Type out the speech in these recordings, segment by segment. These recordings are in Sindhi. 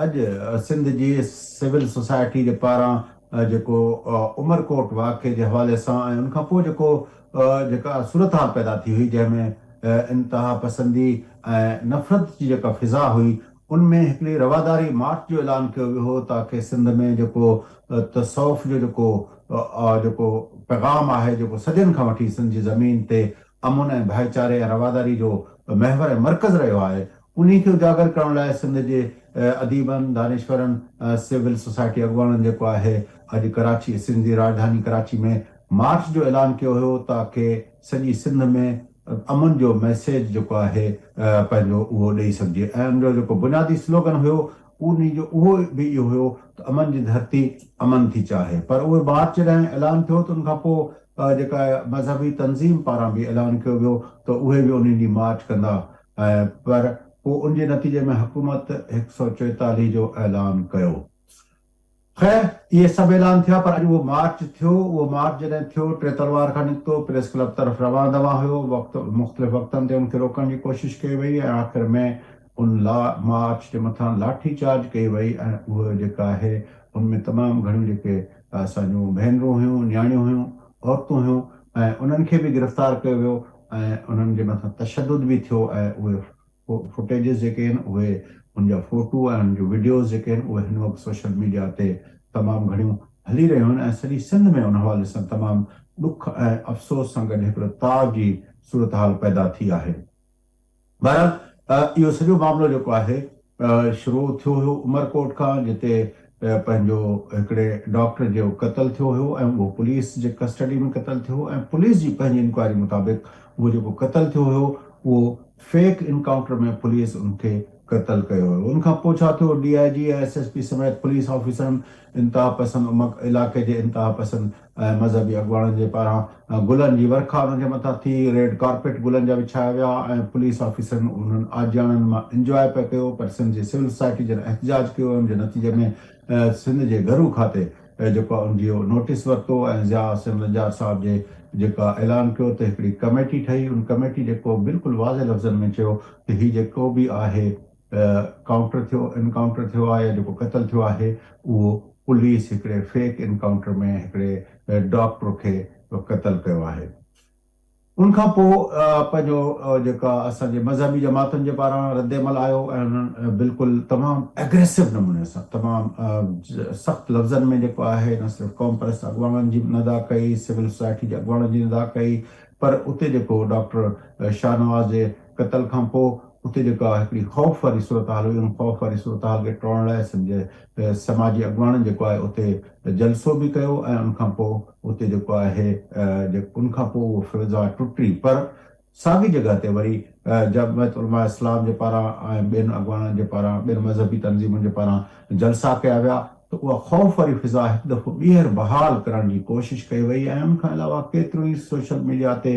اڄ سنڌ جي سول سوسائٽي جي پاران جيڪو عمرڪوٽ واقعي جي حوالي سان ۽ ان کان پوء جيڪو جيڪا صورتحال پيدا ٿي هئي جنهن ۾ انتها پسندي ۽ نفرت جي جيڪا فضا هئي ان ۾ هڪڙي رواداري مارچ جو اعلان ڪيو ويو هو تاڪه سنڌ ۾ جيڪو تصوف جو جيڪو جيڪو پيغام آهي جيڪو صدين کان وٺي سنڌ جي زمين تي امن ۽ ڀائيچاري ۽ رواداري جو محور ۽ مرڪز رهيو آهي انهي کي اجاگر ڪرڻ لاء سنڌ جي اديبن، دانشورن، سول سوسائٽي اڳواڻن جيڪو آهي اڄ ڪراچي سنڌ جي راڄڌاني ڪراچي ۾ مارچ جو اعلان ڪيو هيو تاڪه سڄي سنڌ ۾ امن جو ميسيج جيڪو آهي پنهنجو اهو ڏئي سگهجي ۽ ان جو جيڪو بنيادي سلوگن هيو انهي جو اهو به اهو هيو ته امن جي ڌرتي امن ٿي چاهي پر اهي مارچ جڏهن اعلان ٿيو ته ان کان پوء جيڪا مذهبي تنظيم پاران به اعلان ڪيو ويو ته اهي به انهي ڏينهن مارچ ڪندا ۽ پر پوء ان جي نتيجي ۾ حڪومت هڪ سئو چوئيتاليهه جو اعلان ڪيو. خير اهي سڀ اعلان ٿيا پر اڄ اهو مارچ ٿيو، اهو مارچ جڏهن ٿيو ٽي تلوار کان نڪتو، پريس ڪلب طرف روان دوان هيو، وقت مختلف وقتن تي ان کي روڪڻ جي ڪوشش ڪئي وئي ۽ آخر ۾ ان لا مارچ جي مٿان لاٺي چارج ڪئي وئي ۽ اهو جيڪا آهي ان ۾ تمام گهڻيون جيڪي اسان جون ڀينرون هيون، نياڻيون هيون، عورتون هيون ۽ انهن کي به گرفتار ڪيو ويو ۽ انهن جي مٿان تشدد به ٿيو ۽ اهي فوٽيجز جيڪي آهن اهي ان جا فوٽو ۽ انهن جون وڊيوز جيڪي آهن اهي هن وقت سوشل ميڊيا تي تمام گهڻيون هلي رهيون آهن ۽ سڄي سنڌ ۾ ان حوالي سان تمام ڏک ۽ افسوس سان گڏ هڪڙو تاء جي صورتحال پيدا ٿي آهي. بهرحال اهو سڄو معاملو جيڪو آهي شروع ٿيو هيو عمرڪوٽ کان جتي پنهنجو هڪڙي ڊاڪٽر جو قتل ٿيو هيو ۽ اهو پوليس جي ڪسٽڊي ۾ قتل ٿيو هو ۽ پوليس جي پنهنجي انڪوائري مطابق اهو جيڪو قتل ٿيو هيو اهو فيڪ انڪائونٽر ۾ پوليس ان کي قتل ڪيو هيو ان کان پوء ڇا ٿيو D I G ۽ S S P سميت پوليس آفيسرن انتها پسند امڪ علائقي جي انتها پسند ۽ مذهبي اڳواڻن جي پاران گلن جي ورکا انهن جي مٿان ٿي، ريڊ ڪارپيٽ گلن جا وڇايا ويا ۽ پوليس آفيسرن انهن آجياڻن مان انجواء پئي ڪيو پر سنڌ جي سول سوسائٽي جن احتجاج ڪيو ان جي نتيجي ۾ سنڌ جي گهرو کاتي جيڪو ان جو نوٽيس ورتو ۽ ضياء حسين لنجار صاحب جي جيڪا اعلان ڪيو ته هڪڙي ڪميٽي ٺهي ان ڪميٽي جيڪو بلڪل واضح لفظن ۾ چيو ته هي جيڪو به آهي ڪائونٽر ٿيو انڪائونٽر ٿيو آهي يا جيڪو قتل ٿيو آهي اهو پوليس هڪڙي فيڪ انڪائونٽر ۾ هڪڙي ڊاڪٽر کي قتل ڪيو آهي ان کان پوء پنهنجو جيڪا اسان جي مذهبي جماعتن جي پاران رد عمل آيو ۽ انهن بلڪل تمام اگريسو نموني سان تمام سخت لفظن ۾ جيڪو آهي نه صرف قوم پرست اڳواڻن جي ندا ڪئي سول سوسائٽي جي اڳواڻن جي ندا ڪئي پر اتي جيڪو ڊاڪٽر شاهنواز جي قتل کان پوء اتي جيڪا هڪڙي خوف واري صورتحال هئي ان خوف واري صورتحال کي ٽوڙڻ لاء سنڌ جي سماجي اڳواڻن جيڪو آهي اتي جلسو به ڪيو ۽ ان کان پوء اتي جيڪو آهي ان کان پوء اهو فضا ٽٽي پر ساڳي جڳهه تي وري جمعيت علماء اسلام جي پاران ۽ ٻين اڳواڻن جي پاران ٻين مذهبي تنظيمن جي پاران جلسا ڪيا ويا ته اها خوف واري فضا هڪ دفعو ٻيهر بحال ڪرڻ جي ڪوشش ڪئي وئي ۽ ان کان علاوه ڪيتريون ئي سوشل ميڊيا تي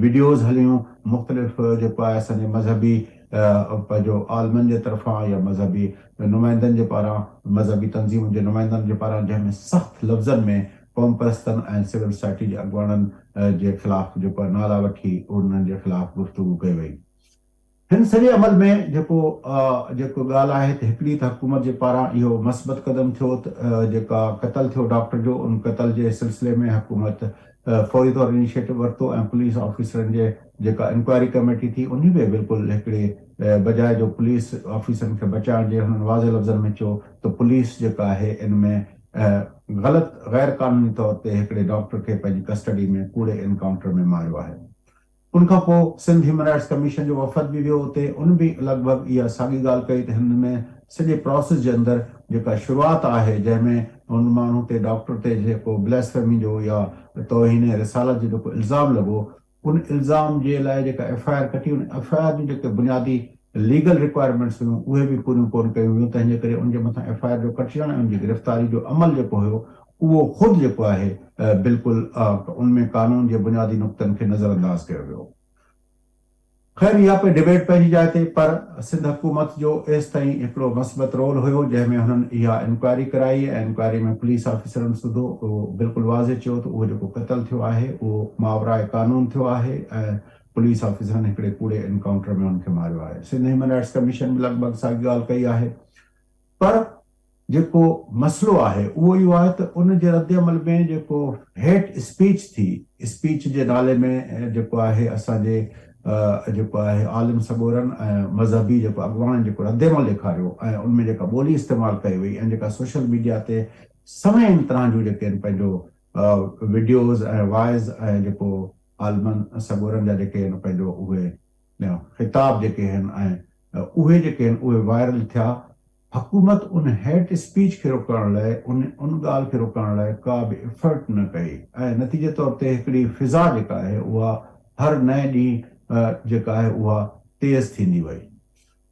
وڊيوز هليون مختلف جيڪو آهي اسان جي مذهبي پنهنجو عالمن جي طرفان يا مذهبي نمائندن جي پاران مذهبي تنظيمن جي نمائندن جي پاران جنهن ۾ سخت لفظن ۾ قومپرستن ۽ سول سوسائٽي جي اڳواڻن جي خلاف جيڪو آهي نالا وٺي انهن جي خلاف گفتگو ڪئي وئي. هن سڄي عمل ۾ جيڪو جيڪو ڳالهه آهي ته هڪڙي ته حڪومت جي پاران اهو مثبت قدم ٿيو ته جيڪا قتل ٿيو ڊاڪٽر جو ان قتل جي سلسلي ۾ حڪومت فوري طور انيشيٽو ورتو ۽ پوليس آفيسرن جي جيڪا انڪوائري ڪميٽي ٿي انهي به بلڪل هڪڙي بجاء جو پوليس آفيسرن کي بچائڻ جي هنن واضح لفظن ۾ چيو ته پوليس جيڪا آهي ان ۾ غلط غير قانوني طور تي هڪڙي ڊاڪٽر کي پنهنجي ڪسٽڊي ۾ ڪوڙي انڪائونٽر ۾ ماريو آهي. ان کان پوء سنڌ هيومن رائٽس ڪميشن جو وفد به ويو اتي ان به لڳ ڀڳ اها ساڳي ڳالهه ڪئي ته هن ۾ سڄي پراسيس جي اندر جيڪا شروعات آهي جنهن ۾ ان ماڻهو تي ڊاڪٽر تي جيڪو بليسفيمي جو يا توهين رسالت جو جيڪو الزام لڳو ان الزام جي لاء جيڪا ايف I R ڪٽي ان ايف I R جون جيڪي بنيادي ليگل رڪوائرمينٽس هيون اهي به پوريون ڪونه ڪيون ويون تنهن جي ڪري ان جي مٿان ايف I R جو ڪٽجڻ ۽ ان جي گرفتاري جو عمل جيڪو هيو اهو خود جيڪو آهي بلڪل ان ۾ قانون جي بنيادي نقطن کي نظر انداز ڪيو ويو. خير اها پئي ڊبيٽ پنهنجي جاء تي پر سنڌ حڪومت جو ايستائين هڪڙو مثبت رول هيو جنهن ۾ هنن اها انڪوائري ڪرائي ۽ انڪوائري ۾ پوليس آفيسرن سوڌو اهو بلڪل واضح چيو ته اهو جيڪو قتل ٿيو آهي اهو ماوراء قانون ٿيو آهي ۽ پوليس آفيسرن هڪڙي ڪوڙي انڪائونٽر ۾ هن کي ماريو آهي. سنڌ هيومن رائٽس ڪميشن به لڳ ڀڳ ساڳي ڳالهه ڪئي آهي. پر جيڪو مسئلو آهي اهو اهو آهي ته ان جي رد عمل ۾ جيڪو هيٽ اسپيچ ٿي، اسپيچ جي نالي ۾ جيڪو آهي اسان جي جيڪو آهي عالم سڳورن ۽ مذهبي جيڪو اڳواڻن جيڪو رد عمل ڏيکاريو ۽ ان ۾ جيڪا ٻولي استعمال ڪئي وئي ۽ جيڪا سوشل ميڊيا تي سوين طرح جون جيڪي آهن پنهنجو وڊيوز ۽ وائز ۽ جيڪو عالمن سڳورن جا جيڪي آهن پنهنجو اهي خطاب جيڪي آهن ۽ اهي جيڪي آهن اهي وائرل ٿيا. حڪومت ان هيٽ اسپيچ کي روڪڻ لاء ان ان ڳالهه کي روڪڻ لاء ڪا به افرٽ نه ڪئي ۽ نتيجي طور تي هڪڙي فضا جيڪا آهي اها هر نئين ڏينهن جيڪا آهي اها تيز ٿيندي وئي.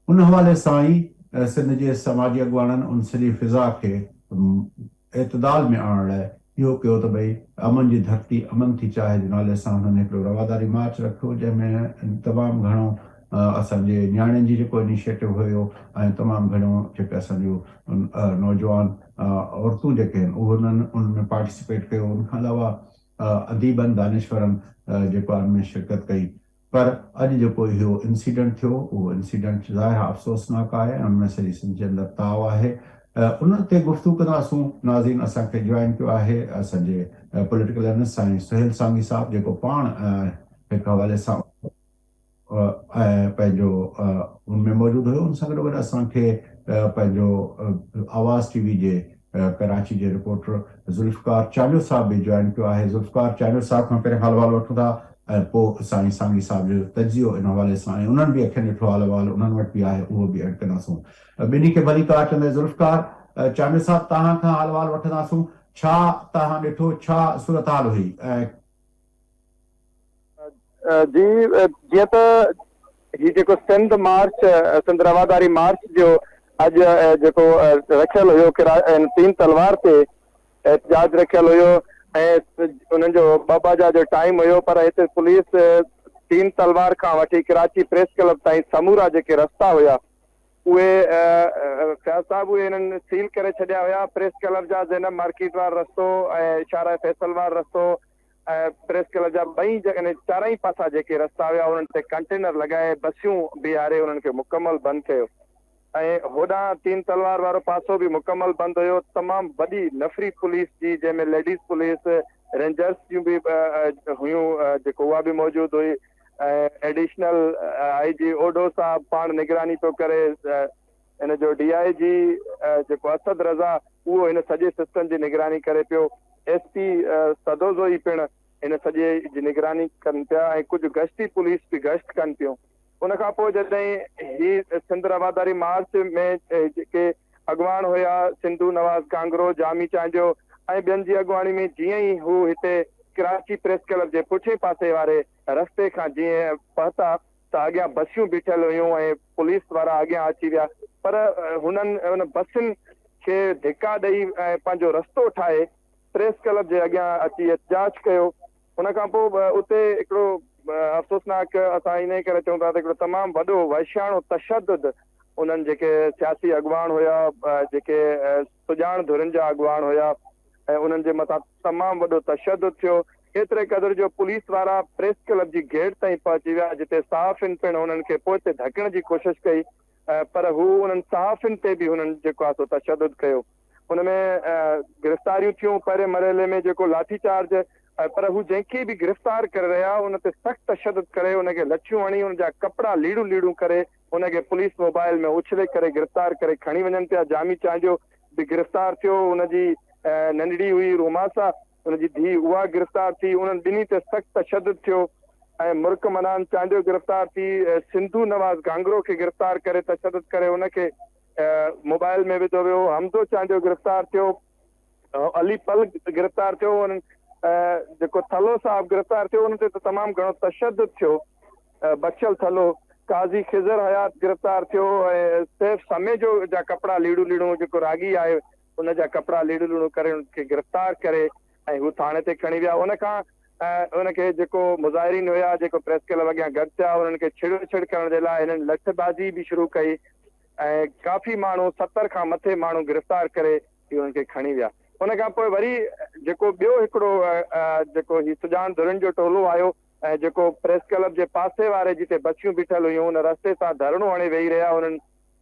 ان حوالي سان ئي سنڌ جي سماجي اڳواڻن ان سڄي فضا کي اعتدال ۾ آڻڻ لاء اهو ڪيو ته ڀئي امن جي ڌرتي امن ٿي چاهي جي نالي سان هنن هڪڙو رواداري مارچ رکيو جنهن ۾ تمام گهڻو اسان جي نياڻين جي جيڪو انيشيٽو هيو ۽ تمام گهڻو جيڪي اسان جون نوجوان عورتون جيڪي آهن اهي انهن ان ۾ پارٽيسپيٽ ڪيو ان کان علاوه اديبن دانشورن جيڪو ان ۾ شرڪت ڪئي پر اڄ جيڪو اهو انسيڊنٽ ٿيو اهو انسيڊنٽ ظاهر آهي افسوسناڪ آهي ۽ ان ۾ سڄي سنڌ جي اندر تاء آهي ان تي گفتگو ڪنداسون ناظرين اسان کي جوائن ڪيو آهي اسان جي پوليٽيڪل انالسٽ سائين سهيل سانگي صاحب جيڪو پاڻ هڪ حوالي سان ۽ پنهنجو ان ۾ موجود هيو ان سان گڏوگڏ اسان کي پنهنجو آواز ٽي وي جي ڪراچي جي رپورٽر ذوالفقار چانڊيو صاحب به جوائن ڪيو آهي. ذوالفقار چانڊيو صاحب کان پهرين حال احوال وٺون ٿا ۽ پوء سائين سانگي صاحب جو تجزيو ان حوالي سان ۽ انهن به اکين ڏٺو حال احوال انهن وٽ به آهي اهو به ايڊ ڪنداسون. ٻنهي کي ڀليڪار چوندي ذوالفقار چانڊيو صاحب توهان کان حال احوال وٺنداسون ڇا توهان ڏٺو ڇا صورتحال هئي ۽. جي جيئن ته هي جيڪو سنڌ مارچ سنڌ رواداري مارچ جو اڄ جيڪو رکيل هيو تين تلوار تي احتجاج رکيل هيو ۽ انهن جو ٻه بجا جو ٽائيم هيو پر هتي پوليس تين تلوار کان وٺي ڪراچي پريس ڪلب تائين سمورا جيڪي رستا هيا اهي فياض صاحب اهي هنن سيل ڪري ڇڏيا هيا پريس ڪلب جا زينب مارڪيٽ وارو رستو ۽ شارع فيصل وارو رستو ۽ پريس ڪلب جا ٻئي يعني چارئي پاسا جيڪي رستا هيا انهن تي ڪنٽينر لڳائي بسيون بيهاري انهن کي مڪمل بند ڪيو ۽ هوڏانهن تين تلوار وارو پاسو به مڪمل بند هيو تمام وڏي نفري پوليس جي جنهن ۾ ليڊيز پوليس رينجرس جون به هيون جيڪو اها به موجود هئي ۽ ايڊيشنل I جي اوڍو صاحب پاڻ نگراني پيو ڪري ان جو ڊي I جي جيڪو اسد رضا اهو هن سڄي سسٽم جي نگراني ڪري پيو، ايس پي سدوزوئي پڻ هن سڄي جي نگراني ڪن پيا ۽ ڪجهه گشتي پوليس به گشت ڪن پيون. ان کان پوء جڏهن هي سنڌ رواداري مارچ ۾ جيڪي اڳواڻ هيا سنڌو نواز ڪانگرو، جامي چانڊيو ۽ ٻين جي اڳواڻي ۾ جيئن ئي هو هتي ڪراچي پريس ڪلب جي پٺئين پاسي واري رستي کان جيئن پهتا ته اڳيان بسيون بيٺل هيون ۽ پوليس وارا اڳيان اچي ويا پر هنن ان بسين کي ڌڪا ڏئي ۽ پنهنجو رستو ٺاهي پريس ڪلب جي اڳيان اچي احتجاج ڪيو ان کان پوء اتي هڪڙو افسوسناڪ اسان انهي ڪري چئون ٿا ته هڪڙو تمام وڏو وحشياڻو تشدد انهن جيڪي سياسي اڳواڻ هيا جيڪي سڄاڻ ڌرين جا اڳواڻ هيا ۽ انهن جي مٿان تمام وڏو تشدد ٿيو، ايتري قدر جو پوليس وارا پريس ڪلب جي گيٽ تائين پهچي ويا، جتي صحافين پڻ هنن کي پوئتي ڌڪڻ جي ڪوشش ڪئي پر هو انهن صحافين تي به هنن جيڪو آهي سو تشدد ڪيو. ان ۾ گرفتاريون ٿيون، پهرين مرحلي ۾ جيڪو لاٺي چارج پر هو جنهن کي به گرفتار ڪري رهيا ان تي سخت تشدد ڪري ان کي لٺيون هڻي ان جا ڪپڙا ليڙون ليڙون ڪري ان کي پوليس موبائل ۾ اڇلي ڪري گرفتار ڪري کڻي وڃن پيا، جامي چانڊيو به گرفتار ٿيو، ان جي ننڍڙي هئي روماسا ان جي ڌيء اها گرفتار ٿي، انهن ٻنهي تي سخت تشدد ٿيو ۽ مرڪ منان چانڊيو گرفتار ٿي، سنڌو نواز گانگرو کي گرفتار ڪري تشدد ڪري ان کي موبائل ۾ وڌو ويو، حمزو چانڊيو گرفتار ٿيو. علي پل گرفتار ٿيو ان جيڪو ٿلهو صاحب گرفتار ٿيو ان تي ته تمام گهڻو تشدد ٿيو بخشل ٿلهو قاضي خضر حيات گرفتار ٿيو ۽ سيف سميجو جا ڪپڙا ليڙون ليڙون جيڪو راڳي آهي ان جا ڪپڙا ليڙون ليڙون ڪري ان کي گرفتار ڪري ۽ هو ٿاڻي تي کڻي ويا ان کان ان کي جيڪو مظاهرين هيا جيڪو پريس ڪلب اڳيان گڏ ٿيا انهن کي ڇڙ ڇڙ ڪرڻ جي لاء هنن لٺ بازي به شروع ڪئي ۽ ڪافي ماڻهو 70 کان مٿي ماڻهو گرفتار ڪري هي انهن کي کڻي ويا. ان کان پوء وري جيڪو ٻيو هڪڙو جيڪو هي سڄاڻ ڌرين جو ٽولو آيو ۽ جيڪو پريس ڪلب جي پاسي واري جتي بسيون بيٺل هيون ان رستي سان ڌرڻو هڻي ويهي رهيا انهن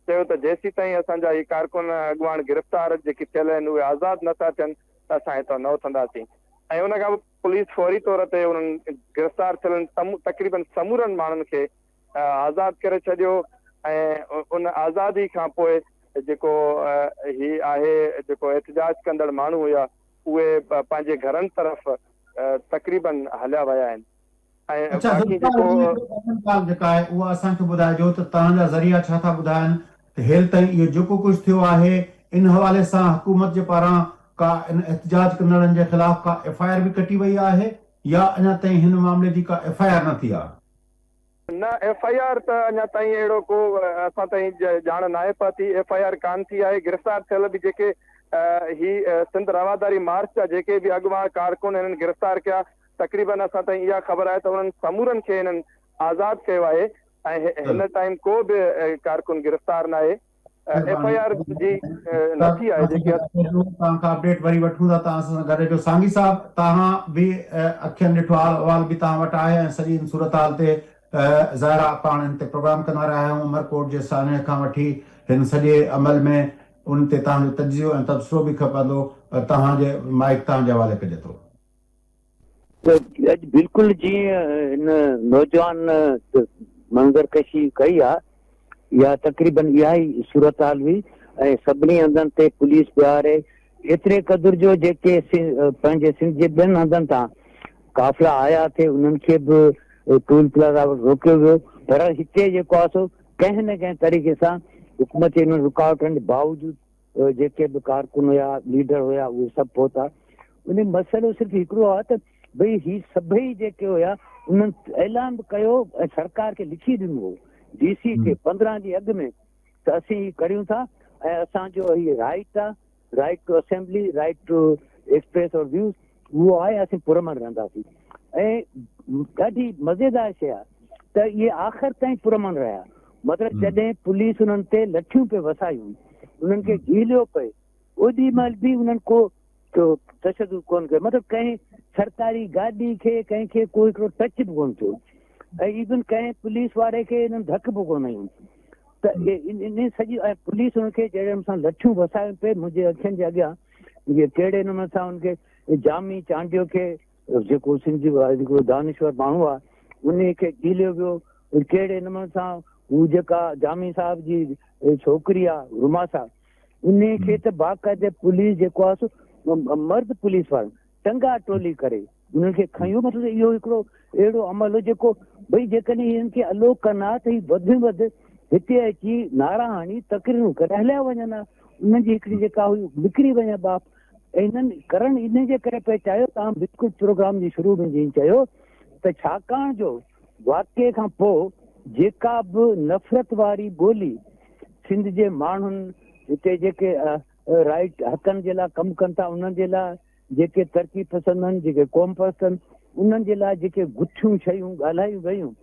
چيو ته جيسيتائين اسان جا هي ڪارڪن اڳواڻ گرفتار جيڪي ٿيل آهن اهي آزاد نه ٿا ٿين ته اسان هتان نه اٿنداسين ۽ ان کان پوء پوليس فوري طور تي انهن گرفتار ٿيلن تقريبن سمورن ماڻهن کي آزاد ڪري ڇڏيو ۽ ان آزادي کان پوء جيڪو هي آهي جيڪو احتجاج ڪندڙ ماڻهو هيا اهي پنهنجي گهرن طرف تقريبن هليا ويا آهن ۽ اڇا باقي ذوالفقار جيڪو هن ۾ هڪڙو اهم ڳالهه جيڪا آهي اها اسان کي ٻڌائجو ته توهان جا ذريعا ڇا ٿا ٻڌائن ته هيل تائين اهو جيڪو ڪجهه ٿيو آهي ان حوالي سان حڪومت جي پاران ڪا ان احتجاج ڪندڙن جي خلاف ڪا ايف I R به ڪٽي وئي آهي يا اڃا تائين هن معاملي جي ڪا ايف I R نه ٿي آهي. نه ايف I R ته اڃا تائين اهڙو ڪو اسان تائين ڄاڻ ناهي پهتي، ايف I R ڪانه ٿي آهي، گرفتار ٿيل به جيڪي هي سنڌ رواداري مارچ جا جيڪي به اڳواڻ ڪارڪن هنن گرفتار ڪيا تقريبن اسان تائين اها خبر آهي ته انهن سمورن کي هنن آزاد ڪيو آهي ۽ هن ٽائيم ڪو به ڪارڪن گرفتار ناهي. ايف I R جي نه ٿي آهي جيڪي توهان کان اپڊيٽ وري وٺون ٿا توهان اسان سان گڏ رهجو سانگي صاحب توهان به اکين ڏٺو حال احوال به توهان وٽ آهي ۽ سڄي ان صورتحال تي ظاهر آهي پاڻ ان تي پروگرام ڪندا رهيا آهيون عمرڪوٽ جي سانحي کان وٺي هن سڄي عمل ۾ ان تي توهان جو تجزيو ۽ تبصرو به کپندو توهان جي مائيڪ توهان جي حوالي ڪجي ٿو. ته اڄ بلڪل جيئن هن نوجوان منظر ڪشي ڪئي آ اها تقريبن اها ئي صورتحال هئي ۽ سڀني هنڌن تي پوليس بيهاري ايتري قدر جو جيڪي پنهنجي سنڌ جي ٻين هنڌن تان قافلا آيا ٿي انهن کي به ٽول پلازا وٽ روڪيو ويو پر هتي جيڪو آ سو ڪنهن نه ڪنهن طريقي سان حڪومت جي انهن رڪاوٽن جي باوجود جيڪي به ڪارڪن هيا ليڊر هيا اهي سڀ پهتا ان مسئلو صرف هڪڙو آهي ته ڀئي هي سڀئي جيڪي هيا انهن اعلان به ڪيو ۽ سرڪار کي لکي ڏنو هو ڊي سي کي 15 ڏينهن اڳ ۾ ته اسين هي ڪريون ٿا ۽ اسان جو هي رائٽ آ right to assembly right to express our views اهو آهي اسين پرامن رهنداسين ۽ ڏاڍي مزيدار شيء آهي ته اهي آخر تائين پرامن رهيا مطلب جڏهن پوليس انهن تي لٺيون پئي وسايون انهن کي جهيليو پئي اوڏي مهل به انهن ڪو تشدد ڪونه ڪيو مطلب ڪنهن سرڪاري گاڏي کي ڪنهن کي ڪو هڪڙو ٽچ به ڪونه ٿيو ۽ ايون ڪنهن پوليس واري کي انهن ڌڪ به ڪونه هنيو ته ان سڄي ۽ پوليس ان کي جهڙي نموني سان لٺيون وسايون پئي منهنجي اکين جي اڳيان ڪهڙي نموني سان ان کي جامي چانڊيو کي جيڪو سنڌ جو هڪڙو دانشور ماڻهو آهي انهي کي جهيليو ويو ڪهڙي نموني سان هو جيڪا جامي صاحب جي ڇوڪري آهي روماسا انهي کي ته باقاعده پوليس جيڪو آهي سو مرد پوليس وارن ٽنگا ٽولي ڪري انهن کي کنيو مطلب اهو هڪڙو اهڙو عمل هو جيڪو ڀئي جيڪڏهن هنن کي الوڪ ڪن ها ته هي وڌ ۾ وڌ هتي اچي نعرا هڻي تقريرون ڪري هليا وڃن ها انهن جي هڪڙي جيڪا هئي نڪري وڃي باپ انهن ڪرڻ انهي جي ڪري پئي چاهيو توهان بلڪل پروگرام جي شروع ۾ جيئن چيو ته ڇاڪاڻ جو واقعي کان پوء جيڪا به نفرت واري ٻولي سنڌ جي ماڻهن هتي جيڪي رائٽ حقن جي لاء ڪم ڪن ٿا انهن جي لاء جيڪي ترقي پسند آهن جيڪي قوم پرست آهن انهن جي لاء جيڪي گٿيون شيون ڳالهايون ويون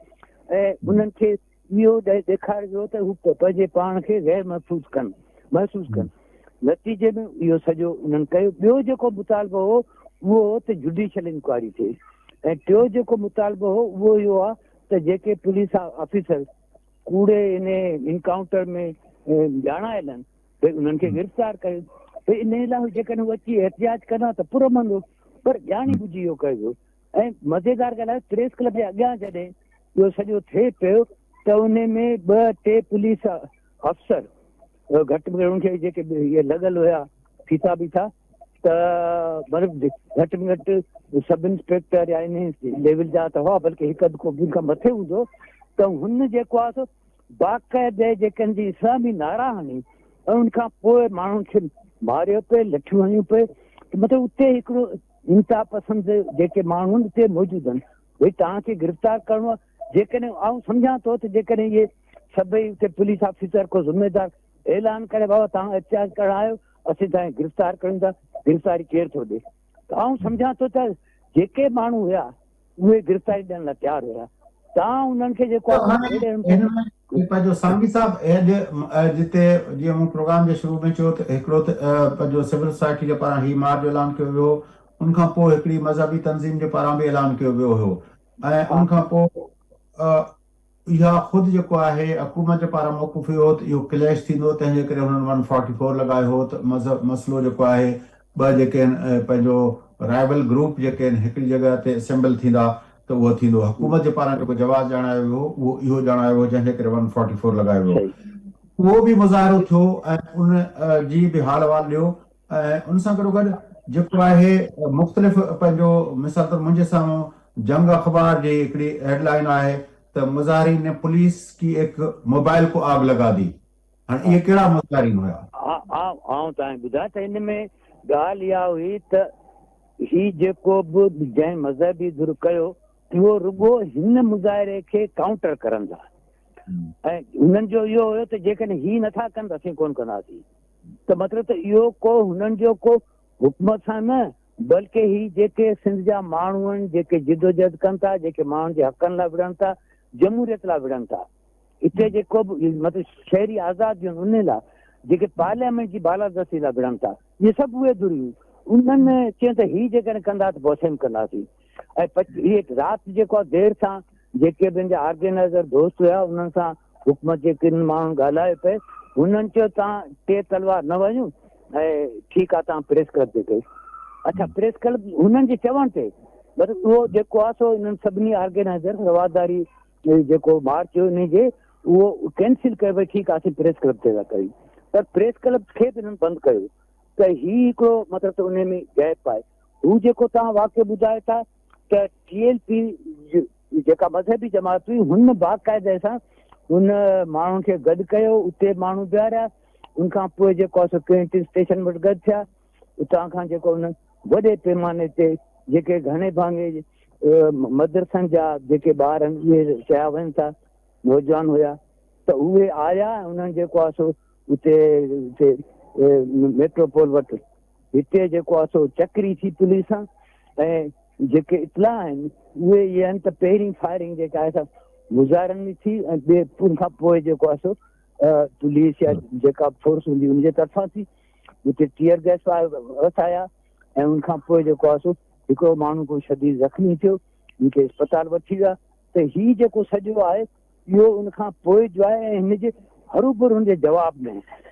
۽ انهن کي اهو ڏيکاريو ويو ته هو پنهنجي پاڻ کي غير محفوظ ڪن محسوس ڪن نتيجي ۾ اهو سڄو انهن ڪيو ٻيو جيڪو مطالبو هو اهو هو ته جڊيشل انڪوائري ٿئي ۽ ٽيو جيڪو مطالبو هو اهو اهو آهي ته جيڪي پوليس آفيسر ڪوڙي ان انڪائونٽر ۾ ڄاڻايل آهن ڀئي انهن کي گرفتار ڪيو ڀئي ان لاء جيڪڏهن هو اچي احتجاج ڪندا ته پرامن هو پر ڄاڻي ٻجهي اهو ڪيو ويو ۽ مزيدار ڳالهه آهي پريس ڪلب جي اڳيان جڏهن اهو سڄو ٿئي پيو ته ان ۾ ٻه ٽي پوليس افسر گهٽ ۾ گهٽ ان کي جيڪي اهي لڳل هيا ڦيٿا بيٿا ته مطلب گهٽ ۾ گهٽ سب انسپيڪٽر يا ان ليول جا ته هئا بلڪه هڪ اڌ ڪو ٻن کان مٿي هوندو ته هن جيڪو آهي سو باقاعده جيڪن جي اسلامي نعرا هڻي ۽ ان کان پوء ماڻهن کي ماريو پئي لٺيون هنيون پئي مطلب اتي هڪڙو انتها پسند جيڪي ماڻهو آهن اتي موجود آهن ڀئي توهان کي گرفتار ڪرڻو آهي جيڪڏهن آئون سمجهان ٿو ته جيڪڏهن اهي سڀئي اتي پوليس آفيسر ڪو ذميدار اعلان ڪري بابا توهان احتجاج ڪرڻ آيو اسين توهان کي گرفتار ڪريون ٿا گرفتاري ڪير ٿو ڏي ته آئون سمجهان ٿو ته جيڪي ماڻهو هيا اهي گرفتاري ڏيڻ لاء تيار هيا تان انهن کي جيڪو آهي اهڙي هن ۾ پنهنجو سانگي صاحب اڄ جتي جيئن مون پروگرام جي شروع ۾ چيو ته هڪڙو ته پنهنجو سول سوسائٽي جي پاران هي مارچ جو اعلان ڪيو ويو هو ان کان پوء هڪڙي مذهبي تنظيم جي پاران به اعلان ڪيو ويو هيو ۽ ان کان پوء. اها خود جيڪو آهي حڪومت جي پاران موقف اهو هو ته اهو ڪليش ٿيندو تنهن جي ڪري هنن ون فورٽي فور لڳايو هو ته مذهب مسئلو جيڪو آهي ٻه جيڪي آهن پنهنجو رائيول گروپ جيڪي آهن هڪڙي جڳهه تي اسيمبل ٿيندا ته اهو ٿيندو حڪومت جي پاران جيڪو جواز ڄاڻايو ويو اهو اهو ڄاڻايو ويو جنهن جي ڪري ون فورٽي فور لڳايو ويو اهو به مظاهرو ٿيو ۽ ان جي به حال احوال ڏيو ۽ ان سان گڏوگڏ جيڪو آهي مختلف پنهنجو مثال طور منهنجي سامهون جنگ اخبار جي هڪڙي هيڊ لائين آهي ته مظاهرين ني پوليس ڪي ايڪ موبائل ڪو آگ لگا the هاڻي اهي ڪهڙا مظاهرين هيا؟ آئون توهان کي ٻڌايان ته ان ۾ ڳالهه اها هئي ته هي جيڪو به جنهن مذهبي ڌر ڪيو اهو رڳو هن مظاهري کي ڪائونٽر ڪرڻ لاء ۽ هنن جو اهو هيو ته جيڪڏهن هي نٿا ڪن ته اسين ڪونه ڪنداسين ته مطلب ته اهو ڪو هنن جو ڪو حڪومت سان نه بلڪه هي جيڪي سنڌ جا ماڻهو آهن جيڪي جدوجهد ڪن ٿا جيڪي ماڻهن جي حقن لاء وڙهن ٿا جمهوريت لاء وڙهن ٿا اتي جيڪو به مطلب شهري آزاديون آهن ان لاء جيڪي پارليامينٽ جي بالادستي لاء وڙهن ٿا اهي سڀ اهي ڌريون انهن چيو ته هي جيڪڏهن ڪندا ته پوء اسين به ڪنداسين ۽ هي رات جيڪو آهي دير سان جيڪي به ان جا آرگنائزر دوست هيا انهن سان حڪومت جي ڪن ماڻهن ڳالهايو پئي هنن چيو تان ٽي تلوار نه وڃو ۽ ٺيڪ آهي تان پريس ڪلب تي ڪئي اڇا پريس ڪلب هنن جي چوڻ تي بس اهو جيڪو آهي سو انهن سڀني آرگنائزر رواداري جيڪو مارچ هيو انهي جي اهو ڪينسل ڪيو ڀئي ٺيڪ آهي اسين پريس ڪلب تي ٿا ڪريون پر پريس ڪلب کي به انهن بند ڪيو ته هي هڪڙو مطلب ته انهي ۾ گيپ آهي هو جيڪو توهان واقعو ٻڌايو ٿا ته ٽي ايل پي جيڪا مذهبي جماعت هئي هن باقاعده سان ان ماڻهن کي گڏ ڪيو اتي ماڻهو بيهاريا ان کان پوء جيڪو آهي سو ڪينٽين اسٽيشن وٽ گڏ ٿيا اتان کان جيڪو ان وڏي پيماني تي جيڪي گهڻي ڀاڱي مدرسن جا جيڪي ٻار آهن اهي چيا وڃن ٿا نوجوان هيا ته اهي آيا ۽ انهن جيڪو آهي سو اتي اتي ميٽروپول وٽ هتي جيڪو آهي سو چڪري ٿي پوليس سان ۽ جيڪي اطلاع آهن اهي اهي آهن ته پهرين فائرنگ جيڪا آهي سا مظاهرن ۾ ٿي ۽ ٻئي ان کان پوء جيڪو آهي سو پوليس يا جيڪا فورس هوندي ان جي طرفان ٿي اتي ٽيئر گئس وسايا ۽ ان کان پوء جيڪو آهي سو هڪڙو ماڻهو ڪو شديد زخمي ٿيو ان کي اسپتال وٺي ويا ته هي جيڪو سڄو آهي اهو ان کان پوء جو آهي ۽ هن جي هروڀرو هن جي جواب ۾.